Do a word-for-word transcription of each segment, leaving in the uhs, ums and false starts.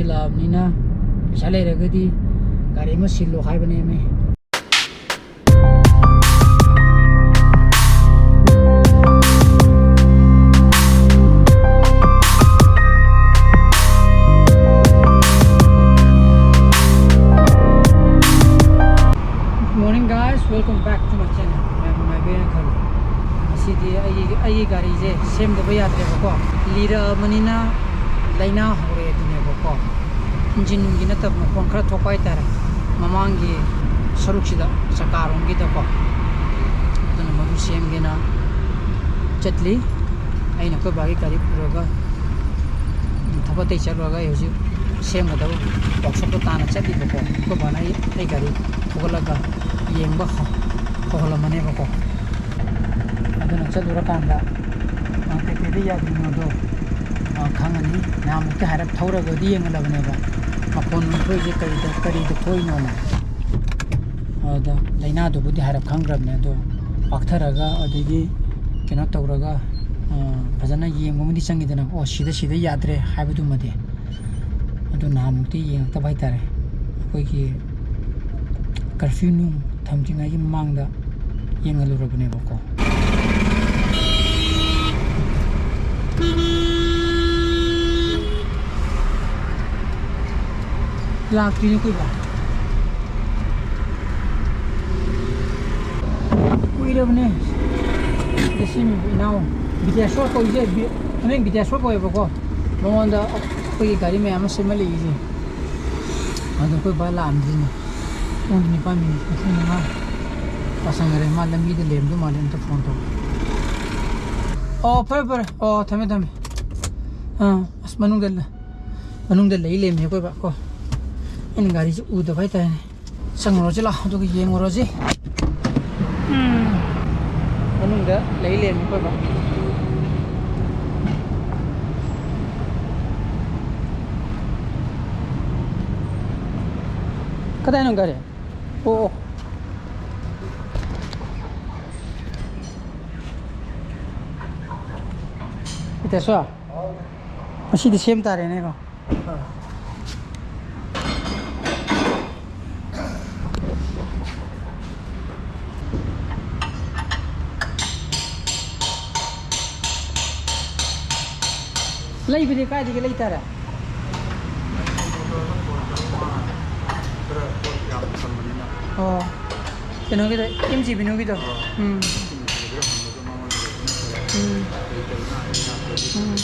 ꯂꯥꯛꯑꯕꯅꯤꯅ ꯄꯩꯁꯥ ꯂꯩꯔꯒꯗꯤ ꯒꯥꯔꯤ ꯑꯃ ꯁꯤꯜꯂꯣ ꯍꯥꯏꯕꯅꯦꯃꯦ꯫ Good morning, guys, welcome back to my channel. ꯃꯌꯥꯝ ꯅꯨꯡꯉꯥꯏꯕꯤꯔꯦꯅ ꯈꯜꯂꯤ꯫ ꯉꯁꯤꯗꯤ ꯑꯩꯒꯤ, ꯑꯩꯒꯤ ꯒꯥꯔꯤꯁꯦ ꯁꯦꯝꯗꯕ ꯌꯥꯗ꯭ꯔꯦꯕꯀꯣ, ꯂꯤꯔꯛꯑꯕꯅꯤꯅ ꯂꯥꯏꯅꯥ ꯍꯧꯔꯦ ꯑꯗꯨꯅꯦꯕꯀꯣ꯫ ꯏꯟꯖꯤꯟ ꯅꯨꯡꯒꯤ ꯅꯠꯇꯕ ꯃꯈꯣꯟ ꯈꯔ ꯊꯣꯛꯄ ꯍꯥꯏꯇꯥꯔꯦ, ꯃꯃꯥꯡꯒꯤ ꯁꯔꯨꯛꯁꯤꯗ, ꯆꯀꯥꯔꯣꯝꯒꯤꯗꯀꯣ꯫ ꯑꯗꯨꯅ ꯃꯗꯨ ꯁꯦꯝꯒꯦꯅ ꯆꯠꯂꯤ꯫ ꯑꯩꯅ ꯑꯩꯈꯣꯏ ꯕꯥꯒꯤ ꯒꯥꯔꯤ ꯄꯨꯔꯒ ꯊꯕꯛ ꯑꯇꯩ ꯆꯠꯂꯨꯔꯒ ꯑꯩ ꯍꯧꯖꯤꯛ ꯁꯦꯝꯒꯗꯕ ꯋꯥꯛꯁꯣꯞꯇ ꯇꯥꯟꯅ ꯆꯠꯂꯤꯕꯀꯣ꯫ ꯑꯩꯈꯣꯏ ꯕꯥꯅ ꯑꯩ, ꯑꯩ ꯒꯥꯔꯤ ꯊꯧꯒꯠꯂꯒ ꯌꯦꯡꯕ ꯍꯧ-, ꯍꯧꯍꯜꯂꯝꯃꯅꯦꯕꯀꯣ꯫ ꯑꯗꯨꯅ ꯆꯠꯂꯨꯔꯀꯥꯟꯗ, ꯑ, ꯀꯩꯀꯩꯗ ꯌꯥꯗ꯭ꯔꯤꯅꯣꯗꯣ, ꯑ, ꯈꯪꯉꯅꯤ꯫ ꯅꯍꯥꯟꯃꯨꯛꯇꯤ ꯍꯥꯏꯔꯞ ꯊꯧꯔꯒꯗꯤ ꯌꯦꯡꯍꯜꯂꯕꯅꯦꯕ, ꯃꯈꯣꯟ ꯊꯣꯛꯏꯁꯦ ꯀꯔꯤꯗ, ꯀꯔꯤꯗ ꯊꯣꯛꯏꯅꯣꯅ꯫ ꯑꯗ ꯂꯥꯏꯅꯥꯗꯨꯕꯨꯗꯤ ꯍꯥꯏꯔꯞ ꯈꯪꯈ꯭ꯔꯕꯅꯦ, ꯑꯗꯣ ꯄꯥꯛꯊꯔꯒ ꯑꯗꯒꯤ ꯀꯩꯅꯣ ꯇꯧꯔꯒ, ꯑ, ꯐꯖꯅ ꯌꯦꯡꯕ ꯑꯃꯗꯤ ꯆꯪꯉꯤꯗꯅ, "ꯑꯣ, ꯁꯤꯗ, ꯁꯤꯗ ꯌꯥꯗ꯭ꯔꯦ" ꯍꯥꯏꯕꯗꯨꯃꯗꯤ꯫ ꯑꯗꯨ ꯅꯍꯥꯟꯃꯨꯛꯇꯤ ꯌꯦꯡꯉꯛꯇꯕ ꯍꯥꯏꯇꯥꯔꯦ꯫ ꯑꯩꯈꯣꯏꯒꯤ ꯀꯔꯐ꯭ꯌꯨ ꯅꯨꯡ ꯊꯝꯗ꯭ꯔꯤꯉꯩꯒꯤ ꯃꯃꯥꯡꯗ ꯌꯦꯡꯍꯜꯂꯨꯔꯕꯅꯦꯕꯀꯣ꯫ ꯂꯥꯛꯇ꯭ꯔꯤꯅꯦ ꯀꯨꯏꯕ꯫ ꯀꯨꯏꯔꯕꯅꯦ꯫ ꯁꯤꯗ ꯁꯦꯝꯃꯤꯕ ꯏꯅꯥꯎ ꯕꯤꯗ꯭ꯌꯥꯁꯣꯔ ꯀꯧꯏꯁꯦ, ꯕꯤ-, ꯃꯃꯤꯡ ꯕꯤꯗ꯭ꯌꯥꯁꯣꯔ ꯀꯧꯋꯦꯕꯀꯣ꯫ ꯃꯉꯣꯟꯗ ꯑꯩꯈꯣꯏꯒꯤ ꯒꯥꯔꯤ ꯃꯌꯥꯝ ꯑꯃ ꯁꯦꯝꯍꯜꯂꯛꯏꯁꯦ꯫ ꯑꯗꯣ ꯑꯩꯈꯣꯏ ꯕꯥ ꯂꯥꯛꯑꯝꯗ꯭ꯔꯤꯅꯦ꯫ ꯄꯨꯡ ꯅꯤꯄꯥꯟ ꯃꯤꯅꯤꯠ ꯅꯤꯐꯨ ꯃꯉꯥ ꯇꯥꯁꯟꯈꯔꯦ꯫ ꯃꯥ ꯂꯝꯕꯤꯗ ꯂꯩꯔꯝꯗꯧ ꯃꯥꯜꯂꯦ, ꯑꯝꯇ ꯐꯣꯟ ꯇꯧ꯫ ꯑꯣ, ꯐꯔꯦ, ꯐꯔꯦ꯫ ꯑꯣ, ꯊꯝꯃꯦ, ꯊꯝꯃꯦ꯫ ꯑꯥ, ꯑꯁ, ꯃꯅꯨꯡꯗ ꯂ-, ꯃꯅꯨꯡꯗ ꯂꯩ ꯂꯩꯔꯝꯃꯦ ꯑꯩꯈꯣꯏ ꯕꯥ ꯀꯣ꯫ ꯑꯩꯅ ꯒꯥꯔꯤꯁꯦ ꯎꯗꯕ ꯍꯥꯏꯇꯥꯔꯦꯅꯦ꯫ ꯆꯪꯉꯨꯔꯁꯤ ꯂꯥꯎ, ꯑꯗꯨꯒ ꯌꯦꯡꯉꯨꯔꯁꯤ꯫ ꯎꯝ꯫ ꯃꯅꯨꯡꯗ ꯂꯩ ꯂꯩꯔꯝꯃꯦ ꯑꯩꯈꯣꯏ ꯕꯥ꯫ ꯀꯗꯥꯏꯅꯣ ꯒꯥꯔꯤ? ꯑꯣ, ꯑꯣ꯫ ꯏꯇꯦꯁꯣ, ꯉꯁꯤꯗꯤ ꯁꯦꯝ ꯇꯥꯔꯦꯅꯦꯀꯣ꯫ ꯂꯩꯕꯗꯤ ꯀꯥꯏꯗꯒꯤ ꯂꯩꯇꯥꯔꯦ? ꯑꯣ, ꯀꯩꯅꯣꯒꯤꯗꯣ, ꯑꯦꯝ ꯖꯤ ꯕꯤꯅꯨꯒꯤꯗꯣ꯫ ꯎꯝ꯫ ꯎꯝ꯫ ꯎꯝ꯫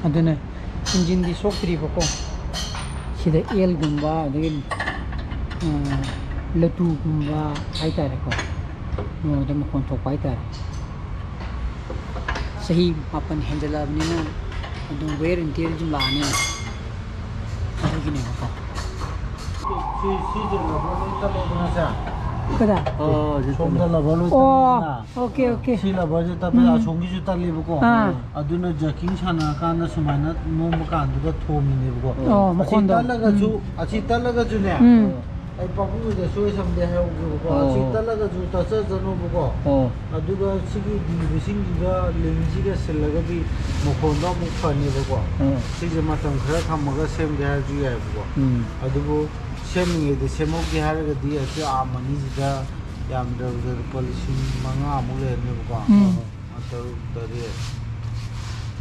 ꯑꯗꯨꯅꯦ, ꯏꯟꯖꯤꯟꯗꯤ ꯁꯣꯛꯇ꯭ꯔꯤꯕꯀꯣ꯫ ꯁꯤꯗ ꯑꯦꯜꯒꯨꯝꯕ, ꯑꯗꯒꯤ, ꯑ, ꯂꯇꯨꯒꯨꯝꯕ ꯍꯥꯏꯇꯥꯔꯦꯀꯣ, ꯅꯣꯡꯃꯗ ꯃꯈꯣꯟ ꯊꯣꯛꯄ ꯍꯥꯏꯇꯥꯔꯦ꯫ ꯆꯍꯤ ꯃꯥꯄꯟ ꯍꯦꯟꯖꯜꯂꯛꯑꯕꯅꯤꯅ ꯑꯗꯨꯝ wear and tear ꯑꯗꯨꯝ ꯂꯥꯛꯑꯅꯤ꯫ ꯑꯗꯨꯒꯤꯅꯦꯕꯀꯣ꯫ ꯁꯤ, ꯁꯤꯁꯦ ꯂꯕꯔ ꯂꯣꯏ ꯇꯠꯂꯦꯗꯅ ꯁꯦ꯫ ꯀꯗꯥ? ꯑꯣ, ꯁꯤ ꯁꯣꯝꯗ ꯇꯠꯂꯦ꯫ ꯂꯕꯔ ꯂꯣꯏ ꯑꯣ, ꯇꯠꯂꯦꯗꯅ꯫ Okay, okay. ꯁꯤ ꯂꯕꯔꯁꯦ ꯇꯠꯄꯗ ꯎꯝ꯫ ꯑꯁꯣꯝꯒꯤꯁꯨ ꯇꯠꯂꯦꯕꯀꯣ꯫ ꯑꯥ꯫ ꯑꯗꯨꯅ ꯖꯔꯀꯤꯡ ꯁꯥꯟꯅꯔꯀꯥꯟꯗ ꯁꯨꯃꯥꯏꯅ ꯅꯣꯝꯕ ꯀꯥꯟꯗꯨꯗ ꯊꯣꯝꯃꯤꯅꯦꯕꯀꯣ꯫ ꯑꯣ, ꯑꯁꯤ ꯃꯈꯣꯟꯗꯣ꯫ ꯇꯠꯂꯒꯁꯨ, ꯎꯝ꯫ ꯑꯁꯤ ꯇꯠꯂꯒꯁꯨꯅꯦ꯫ ꯎꯝ꯫ ꯑꯩ ꯄꯥꯕꯨꯡꯒꯤꯗ ꯁꯣꯏ ꯁꯝꯗꯦ ꯍꯥꯏꯍꯧꯒꯦꯕꯀꯣ꯫ ꯑꯣ꯫ ꯑꯁꯤ ꯇꯠꯂꯒꯁꯨ ꯇꯠꯆꯁꯅꯨꯕꯀꯣ꯫ ꯑꯣ꯫ ꯑꯗꯨꯒ ꯁꯤꯒꯤ ꯗꯤꯕꯁꯤꯡꯁꯤꯒ ꯂꯤꯡꯁꯤꯒ ꯁꯤꯜꯂꯒꯗꯤ ꯃꯈꯣꯟꯗꯣ ꯑꯃꯨꯛ ꯐꯅꯦꯕꯀꯣ꯫ ꯑꯣ꯫ ꯁꯤꯁꯦ ꯃꯇꯝ ꯈꯔ ꯊꯝꯃꯒ ꯁꯦꯝꯒꯦ ꯍꯥꯏꯔꯁꯨ ꯌꯥꯏꯕꯀꯣ꯫ ꯎꯝ꯫ ꯑꯗꯨꯕꯨ ꯁꯦꯝꯃꯤꯉꯩꯗ ꯁꯦꯝꯍꯧꯒꯦ ꯍꯥꯏꯔꯒꯗꯤ ꯑꯁꯤ ꯑꯥꯔꯝ ꯑꯅꯤꯁꯤꯗ ꯌꯥꯝꯗ꯭ꯔꯕꯗ ꯂꯨꯄꯥ ꯂꯤꯁꯤꯡ ꯃꯉꯥꯃꯨꯛ ꯂꯩꯔꯅꯦꯕꯀꯣ꯫ ꯎꯝ꯫ ꯇꯔꯨꯛ, ꯇꯔꯦꯠ꯫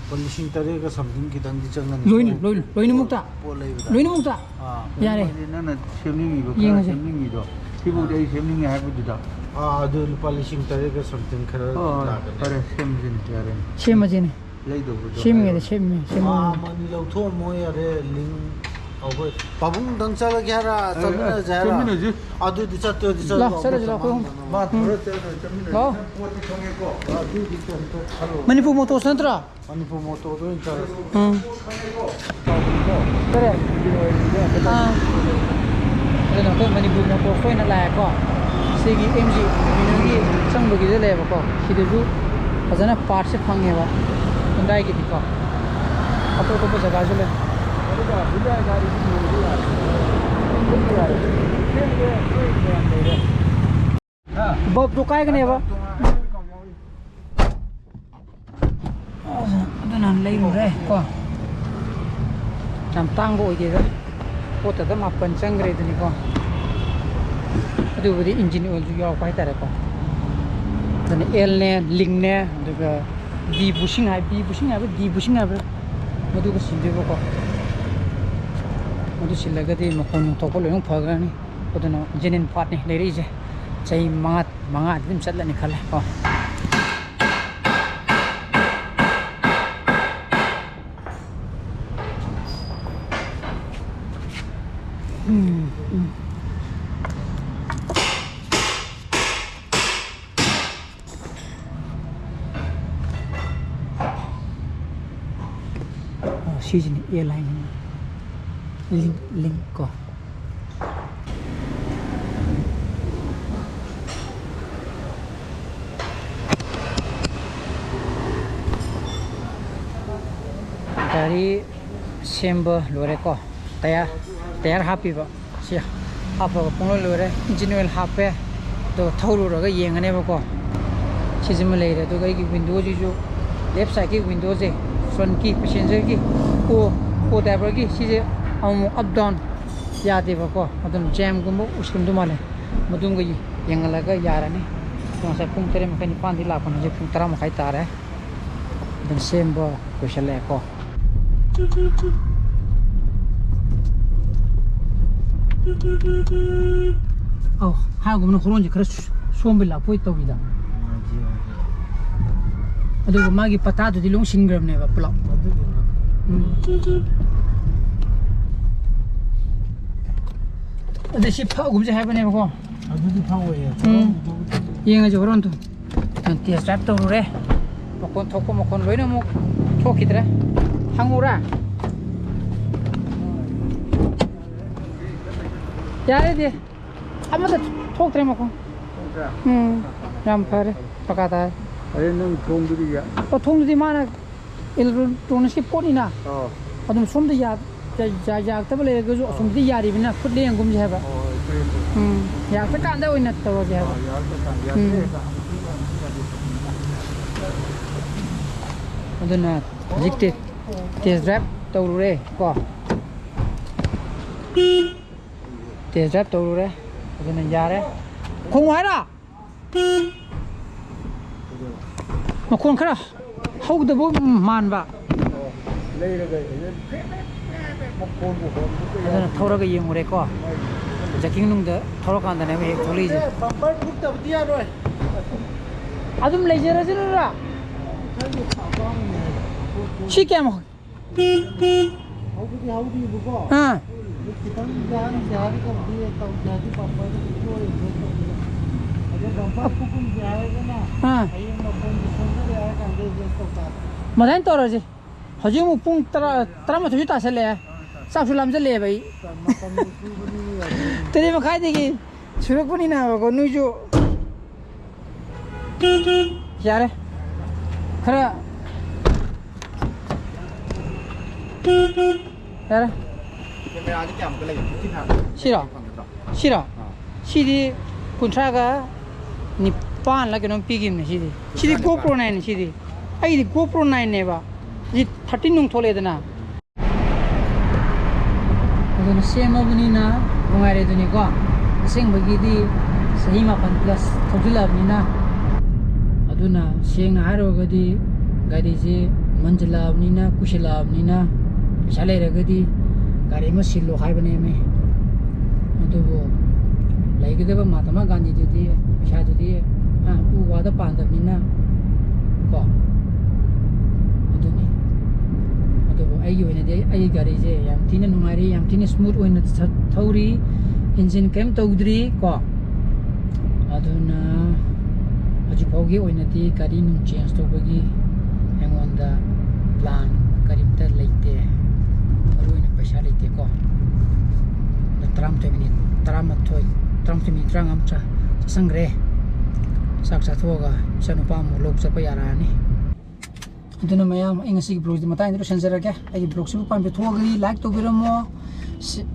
ꯂꯨꯄꯥ ꯂꯤꯁꯤꯡ ꯇꯔꯦꯠꯀ something ꯈꯤꯇꯪꯗꯤ ꯆꯪꯒꯅꯤ꯫ ꯂꯣꯏꯅ-, ꯂꯣꯏꯅ-, ꯂꯣꯏꯅꯃꯛꯇ? ꯄꯣꯠ ꯂꯩꯕꯗ꯫ ꯂꯣꯏꯅꯃꯛꯇ? ꯑꯥ꯫ ꯌꯥꯔꯦ꯫ ꯍꯥꯏꯗꯤ ꯅꯪꯅ ꯁꯦꯝꯅꯤꯡꯉꯤꯕ, ꯈꯔ ꯌꯦꯡꯉꯁꯦ꯫ ꯁꯦꯝꯅꯤꯡꯉꯤꯗꯣ꯫ ꯁꯤꯐꯧꯗꯤ ꯑꯥ꯫ ꯑꯩ ꯁꯦꯝꯅꯤꯡꯉꯦ ꯍꯥꯏꯕꯗꯨꯗ꯫ ꯑꯥ, ꯑꯗꯨ ꯂꯨꯄꯥ ꯂꯤꯁꯤꯡ ꯇꯔꯦꯠꯀ something ꯈꯔ ꯍꯣꯏ, ꯍꯣꯏ, ꯂꯥꯛꯀꯅꯤ꯫ ꯐꯔꯦ, ꯁꯦꯝꯁꯤꯅꯦ, ꯌꯥꯔꯦꯅꯦ꯫ ꯁꯦꯝꯃꯁꯤꯅꯦ꯫ ꯂꯩꯗꯧꯕꯗꯣ ꯁꯦꯝꯃꯤꯉꯩꯗ ꯍꯥꯏꯔꯣ꯫ ꯁꯦꯝꯃꯤ, ꯁꯦꯝꯃꯤ꯫ ꯑꯥ, ꯑꯃꯅꯤ ꯂꯧꯊꯣꯛꯑꯝꯃꯣ ꯌꯥꯔꯦ, ꯂꯤꯡ ꯑꯩꯈꯣꯏ ꯄꯥꯕꯨꯡꯗꯪ ꯆꯠꯂꯒꯦ ꯍꯥꯏꯔ, ꯑꯦ, ꯑꯦ, ꯆꯠꯃꯤꯟꯅꯁꯦ ꯍꯥꯏꯔ? ꯆꯠꯃꯤꯟꯅꯁꯤ꯫ ꯑꯗꯨꯗꯤ ꯆꯠꯇ꯭ꯔꯗꯤ ꯂꯥꯎ, ꯆꯠꯂꯣ, ꯆꯠꯂꯁꯤ, ꯂꯥꯎ, ꯑꯩꯈꯣꯏ ꯑꯍꯨꯝ꯫ ꯃꯥ ꯎꯝ꯫ ꯊꯕꯛ ꯆꯠꯂꯒ ꯆꯠꯃꯤꯟꯅꯁꯤ꯫ ꯂꯥꯎ꯫ ꯅꯪ ꯄꯣꯠꯇꯤ ꯈꯪꯉꯦꯀꯣ? ꯑꯗꯨꯗꯤ ꯀꯩꯝꯇ ꯈꯜꯂꯣ꯫ ꯃꯅꯤꯄꯨꯔ ꯃꯣꯇꯣꯔꯁ ꯅꯠꯇ꯭ꯔꯣ? ꯃꯅꯤꯄꯨꯔ ꯃꯣꯇꯣꯔꯗ ꯑꯣꯏꯅ ꯆꯠꯂꯁꯤ꯫ ꯎꯝ꯫ ꯀꯔꯤ? ꯑꯥ꯫ ꯑꯗꯨꯅ ꯑꯩꯈꯣꯏ ꯃꯅꯤꯄꯨꯔ ꯃꯣꯇꯣꯔꯁ ꯑꯣꯏꯅ ꯂꯥꯛꯑꯦꯀꯣ꯫ ꯁꯤꯒꯤ ꯑꯦꯝ ꯖꯤ ꯑꯦꯚꯦꯅ꯭ꯌꯨꯒꯤ ꯆꯪꯕꯒꯤꯗ ꯂꯩꯌꯦꯕꯀꯣ꯫ ꯁꯤꯗꯁꯨ ꯐꯖꯅ ꯄꯥꯔꯠꯁꯦ ꯐꯪꯉꯦꯕ, ꯍꯨꯟꯗꯥꯏꯒꯤꯗꯤꯀꯣ꯫ ꯑꯇꯣꯞ ꯑꯇꯣꯞꯄ ꯖꯒꯥꯁꯨ ꯂꯩ꯫ ꯕꯜꯕꯇꯣ ꯀꯥꯏꯒꯅꯦꯕ꯫ ꯑꯗꯨꯅ ꯂꯩꯔꯨꯔꯦ ꯀꯣ꯫ ꯌꯥꯝ ꯇꯥꯡꯕ ꯑꯣꯏꯗꯦꯗ꯫ ꯄꯣꯠꯇꯗ ꯃꯥꯄꯟ ꯆꯪꯈ꯭ꯔꯦꯗꯨꯅꯤꯀꯣ꯫ ꯑꯗꯨꯕꯨꯗꯤ ꯏꯟꯖꯤꯟ ꯑꯣꯏꯜꯁꯨ ꯌꯥꯎꯔꯛꯄ ꯍꯥꯏꯇꯥꯔꯦꯀꯣ꯫ ꯑꯗꯨꯅ ꯑꯦꯜꯅꯦ, ꯂꯤꯡꯅꯦ, ꯑꯗꯨꯒ ꯗꯤ ꯕꯨꯁꯤꯡ ꯍꯥꯏ, ꯕꯤ ꯕꯨꯁꯤꯡ ꯍꯥꯏꯕ, ꯗꯤ ꯕꯨꯁꯤꯡ ꯍꯥꯏꯕ, ꯃꯗꯨꯒ ꯁꯤꯟꯗꯣꯏꯕꯀꯣ꯫ ꯃꯗꯨ ꯁꯤꯜꯂꯒꯗꯤ ꯃꯈꯣꯟ ꯅꯨꯡ ꯊꯣꯛꯄ ꯂꯣꯏꯅ ꯐꯈ꯭ꯔꯅꯤ꯫ ꯑꯗꯨꯅ genuine partꯅꯤ ꯂꯩꯔꯛꯏꯁꯦ꯫ ꯆꯍꯤ ꯃꯉꯥ, ꯃꯉꯥꯗꯤ ꯑꯗꯨꯝ ꯆꯠꯂꯅꯤ ꯈꯜꯂꯦ ꯀꯣ꯫ ꯎꯝ, ꯎꯝ꯫ ꯑꯣ, ꯁꯤꯁꯤꯅꯤ ꯑꯦ ꯂꯥꯏꯟ꯫ ꯂꯤꯡ, ꯂꯤꯡ ꯀꯣ꯫ ꯒꯥꯔꯤ ꯁꯦꯝꯕ ꯂꯣꯏꯔꯦꯀꯣ꯫ ꯇꯌꯥꯔ, ꯇꯌꯥꯔ ꯍꯥꯞꯄꯤꯕ꯫ ꯁꯤ ꯍꯥꯞꯄꯒ ꯄꯨꯡꯂꯣꯏ ꯂꯣꯏꯔꯦ꯫ Engine oil ꯍꯥꯞꯄꯦ꯫ ꯑꯗꯨꯒ ꯊꯧꯔꯨꯔꯒ ꯌꯦꯡꯉꯅꯦꯕꯀꯣ꯫ ꯁꯤꯁꯤꯃ ꯂꯩꯔꯦ꯫ ꯑꯗꯨꯒ ꯑꯩꯒꯤ windowꯁꯤꯁꯨ, left sideꯀꯤ windowꯁꯦ, frontꯀꯤ passengerꯒꯤ, co, co driverꯒꯤ, ꯁꯤꯁꯦ ꯑꯃꯨꯛ up down ꯌꯥꯗꯦꯕꯀꯣ꯫ ꯑꯗꯨꯝ jamꯒꯨꯝꯕ ꯎꯁꯤꯟꯗꯧ ꯃꯥꯜꯂꯦ꯫ ꯃꯗꯨꯝꯒ ꯌꯦꯡꯍꯜꯂꯒ ꯌꯥꯔꯅꯤ꯫ ꯉꯁꯥꯏ ꯄꯨꯡ ꯇꯔꯦꯠ ꯃꯈꯥꯏ, ꯅꯤꯄꯥꯟꯗꯤ ꯂꯥꯛꯄꯅꯦ꯫ ꯍꯧꯖꯤꯛ ꯄꯨꯡ ꯇꯔꯥ ꯃꯈꯥꯏ ꯇꯥꯔꯦ꯫ ꯑꯗꯨꯝ ꯁꯦꯝꯕ ꯀꯨꯏꯁꯜꯂꯛꯑꯦꯀꯣ꯫ ꯑꯧ, ꯍꯥꯏꯒꯨꯝꯅ ꯍꯣꯔꯣꯟꯁꯦ ꯈꯔ ꯁꯣꯝꯕ ꯂꯥꯛꯄꯣꯏ ꯇꯧꯋꯤꯗ꯫ ꯑꯗꯨꯒ ꯃꯥꯒꯤ ꯄꯇꯥꯗꯨꯗꯤ ꯂꯣꯏ ꯁꯤꯟꯈ꯭ꯔꯕꯅꯦꯕ ꯄꯨꯂꯞ꯫ ꯎꯝ꯫ ꯑꯗ ꯁꯤ ꯐꯛꯒꯨꯝꯁꯦ ꯍꯥꯏꯕꯅꯦꯕꯀꯣ꯫ ꯑꯗꯨꯗꯤ ꯐꯛꯑꯣꯏꯌꯦ꯫ ꯎꯝ꯫ ꯌꯦꯡꯉꯁꯤ ꯍꯣꯔꯦꯟꯗꯣ꯫ Test drive ꯇꯧꯔꯨꯔꯦ꯫ ꯃꯈꯣꯟ ꯊꯣꯛꯄ ꯃꯈꯣꯟ ꯂꯣꯏꯅꯃꯛ ꯊꯣꯛꯈꯤꯗ꯭ꯔꯦ꯫ ꯍꯪꯉꯨꯔꯥ? ꯌꯥꯔꯦꯗꯤ꯫ ꯑꯃꯠꯇ ꯊꯣꯛꯇ꯭ꯔꯦ ꯃꯈꯣꯟ꯫ ꯎꯝ꯫ ꯌꯥꯝ ꯐꯔꯦ꯫ ꯄꯀꯥ ꯇꯥꯔꯦ꯫ ꯑꯗꯩ ꯅꯪ ꯊꯣꯡꯗꯨꯗꯤ ꯌꯥ- ꯑꯣ, ꯊꯣꯡꯗꯨꯗꯤ ꯃꯥꯅ electronicsꯀꯤ ꯄꯣꯠꯅꯤꯅ꯫ ꯑꯣ꯫ ꯑꯗꯨꯝ ꯁꯣꯝꯗ ꯌꯥ-, ꯌꯥ-, ꯌꯥ-, ꯌꯥꯔꯛꯇꯕ ꯂꯩꯔꯒꯁꯨ ꯑꯣ꯫ ꯑꯁꯣꯝꯗꯗꯤ ꯌꯥꯔꯤꯕꯅꯤꯅ ꯈꯨꯠ ꯂꯦꯡꯒꯨꯝꯁꯦ ꯍꯥꯏꯕ꯫ ꯑꯣ, ꯍꯣꯏ, ꯍꯣꯏ꯫ ꯎꯝ, ꯌꯥꯔꯛꯇ꯭ꯔꯀꯥꯟꯗ ꯑꯣꯏꯅ ꯇꯧꯔꯁꯦ ꯍꯥꯏꯕ꯫ ꯑꯣ, ꯌꯥꯔꯛꯇ꯭ꯔꯀꯥꯟꯗ ꯌꯥꯔꯦ꯫ ꯎꯝ꯫ ꯑꯗꯨꯅ ꯍꯧꯖꯤꯛꯇꯤ test drive ꯇꯧꯔꯨꯔꯦ ꯀꯣ꯫ Test drive ꯇꯧꯔꯨꯔꯦ꯫ ꯑꯗꯨꯅ ꯌꯥꯔꯦ꯫ ꯈꯣꯡꯉꯨ ꯍꯥꯏꯔꯣ? ꯃꯈꯣꯟ ꯈꯔ ꯍꯧꯗꯕ ꯃꯥꯟꯕ꯫ ꯂꯩꯔꯒ ꯍꯦꯛ ꯃꯈꯣꯟꯕꯨ ꯍꯣꯟꯕ ꯀꯌꯥ ꯑꯗꯨꯅ ꯊꯧꯔꯒ ꯌꯦꯡꯉꯨꯔꯦꯀꯣ꯫ ꯖꯀꯤꯡ ꯅꯨꯡꯗ ꯊꯧꯔꯀꯥꯟꯗꯅꯦꯕ ꯍꯦꯛ ꯊꯣꯛꯂꯛꯏꯁꯦ꯫ ꯕꯝꯄꯔ ꯐꯨꯛꯇꯕꯗꯤ ꯌꯥꯔꯣꯏ꯫ ꯑꯗꯨꯝ ꯂꯩꯖꯔꯁꯤꯔ꯫ ꯁꯤ ꯀꯌꯥꯝ ꯍꯧꯕꯗꯤ ꯍꯧꯗ꯭ꯔꯤꯕꯀꯣ꯫ ꯑꯥ ꯑꯗꯨ ꯈꯤꯇꯪ ꯌꯥꯍꯟꯁꯦ ꯍꯥꯏꯔꯒꯕꯨꯗꯤ ꯇꯧꯁꯦ ꯍꯥꯏꯗꯤ ꯕꯝꯄꯔꯗꯨ ꯐꯨꯛꯇꯣꯛꯑꯣꯏ ꯇꯧꯕꯗ꯫ ꯑꯗꯣ ꯕꯝꯄꯔ ꯐꯨꯛꯀꯨꯝꯁꯦ ꯍꯥꯏꯔꯒꯅ ꯑꯥ ꯍꯌꯦꯡ ꯃꯈꯣꯟꯗꯨ ꯁꯣꯟꯖꯔꯦ ꯍꯥꯏꯔ ꯀꯥꯟꯗ ꯑꯦꯗꯖꯁ ꯇꯧ ꯇꯥꯔꯦ꯫ ꯃꯗꯥꯏꯅ ꯇꯧꯔꯁꯤ꯫ ꯍꯧꯖꯤꯛ ꯑꯃꯨꯛ ꯄꯨꯡ ꯇꯔꯥ, ꯇꯔꯥꯃꯥꯊꯣꯏꯁꯨ ꯇꯥꯁꯜꯂꯛꯑꯦ꯫ ꯆꯥꯛꯁꯨ ꯂꯥꯝꯁꯜꯂꯛꯑꯦꯕ ꯑꯩ꯫ ꯃꯇꯝꯗꯨ ꯁꯨꯕꯅꯤꯅ ꯌꯥꯗꯦ꯫ ꯇꯔꯦꯠ ꯃꯈꯥꯏꯗꯒꯤ ꯁꯨꯔꯛꯄꯅꯤꯅꯕꯀꯣ ꯅꯣꯏꯁꯨ꯫ ꯌꯥꯔꯦ꯫ ꯈꯔ ꯌꯥꯔꯦ꯫ ꯀꯦꯃꯦꯔꯥꯗꯤ ꯀꯌꯥꯃꯨꯛꯀ ꯂꯩꯒꯦ? ꯐꯤꯐꯇꯤ ꯐꯥꯏꯚ ꯁꯤꯔꯣ? ꯐꯪꯒꯗ꯭ꯔꯣ? ꯁꯤꯔꯣ? ꯑꯥ꯫ ꯁꯤꯗꯤ ꯀꯨꯟꯊ꯭ꯔꯥꯒ ꯅꯤꯄꯥꯟꯂ ꯀꯩꯅꯣꯝ ꯄꯤꯈꯤꯕꯅꯦ ꯁꯤꯗꯤ꯫ ꯁꯤꯗꯤ GoPro nine ꯁꯤꯗꯤ꯫ ꯑꯩꯗꯤ GoPro nineꯅꯦꯕ꯫ ꯁꯤ thirteen ꯅꯨꯡ ꯊꯣꯛꯂꯛꯑꯦꯗꯅ꯫ ꯑꯗꯨꯅ ꯁꯦꯝꯃꯕꯅꯤꯅ ꯅꯨꯡꯉꯥꯏꯔꯦꯗꯨꯅꯤꯀꯣ꯫ ꯑꯁꯦꯡꯕꯒꯤꯗꯤ ꯆꯍꯤ ꯃꯥꯄꯟ plus ꯊꯧꯖꯤꯜꯂꯛꯑꯕꯅꯤꯅ꯫ ꯑꯗꯨꯅ ꯁꯦꯡꯅ ꯍꯥꯏꯔꯨꯔꯒꯗꯤ ꯒꯥꯔꯤꯁꯦ ꯃꯟꯁꯤꯜꯂꯛꯑꯕꯅꯤꯅ, ꯀꯨꯏꯁꯤꯜꯂꯛꯑꯕꯅꯤꯅ, ꯄꯩꯁꯥ ꯂꯩꯔꯒꯗꯤ ꯒꯥꯔꯤ ꯑꯃ ꯁꯤꯜꯂꯣ ꯍꯥꯏꯕꯅꯦꯃꯤ꯫ ꯑꯗꯨꯕꯨ ꯂꯩꯒꯗꯕ ꯃꯍꯥꯇꯃꯥ ꯒꯥꯟꯙꯤꯗꯨꯗꯤ ꯄꯩꯁꯥꯗꯨꯗꯤ, ꯑ, ꯎ ꯋꯥꯗ ꯄꯥꯟꯗꯕꯅꯤꯅ ꯀꯣ꯫ ꯑꯗꯨꯅꯤ꯫ ꯑꯗꯨꯕꯨ ꯑꯩꯒꯤ ꯑꯣꯏꯅꯗꯤ ꯑꯩꯒꯤ ꯒꯥꯔꯤꯁꯦ ꯌꯥꯝ ꯊꯤꯅ ꯅꯨꯡꯉꯥꯏꯔꯤ, ꯌꯥꯝ ꯊꯤꯅ smooth ꯑꯣꯏꯅ ꯆꯠ-, ꯊꯧꯔꯤ, engine ꯀꯔꯤꯝ ꯇꯧꯗ꯭ꯔꯤ ꯀꯣ꯫ ꯑꯗꯨꯅ ꯍꯧꯖꯤꯛ ꯐꯥꯎꯒꯤ ꯑꯣꯏꯅꯗꯤ ꯒꯥꯔꯤ ꯅꯨꯡ change ꯇꯧꯕꯒꯤ ꯑꯩꯉꯣꯟꯗ plan ꯀꯔꯤꯝꯇ ꯂꯩꯇꯦ꯫ ꯃꯔꯨꯑꯣꯏꯅ ꯄꯩꯁꯥ ꯂꯩꯇꯦꯀꯣ꯫ ꯑꯗꯣ ꯇꯔꯥꯃꯥꯊꯣꯏ minute, ꯇꯔꯥꯃꯥꯊꯣꯏ, ꯇꯔꯥꯃꯥꯊꯣꯏ minute ꯇꯔꯥꯃꯉꯥ ꯑꯃ ꯆꯥ-, ꯆꯠꯁꯟꯈ꯭ꯔꯦ꯫ ꯆꯥꯛ ꯆꯥꯊꯣꯛꯑꯒ ꯏꯆꯥꯅꯨꯄꯥ ꯑꯃꯨꯛ ꯂꯧ ꯆꯠꯄ ꯌꯥꯔꯛꯑꯅꯤ꯫ ꯑꯗꯨꯅ ꯃꯌꯥꯝ, ꯑꯩ ꯉꯁꯤꯒꯤ vlogꯁꯤ ꯃꯇꯥꯡꯗ ꯂꯣꯏꯁꯤꯟꯖꯔꯒꯦ꯫ ꯑꯩꯒꯤ vlogꯁꯤꯕꯨ ꯄꯥꯝꯕꯤꯕ ꯊꯣꯛꯑꯒꯗꯤ like ꯇꯧꯕꯤꯔꯝꯃꯣ꯫ ꯁꯤ-,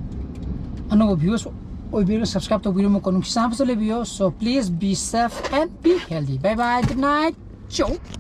ꯑꯅꯧꯕ viewers ꯑꯣꯏꯕꯤꯔꯒ subscribe ꯇꯧꯕꯤꯔꯝꯃꯨꯀꯣ꯫ ꯅꯨꯡꯁꯤ ꯆꯥꯟꯅꯕꯁꯨ ꯂꯩꯕꯤꯌꯣ꯫ So please be safe and be healthy. Bye bye. Good night. Ciao.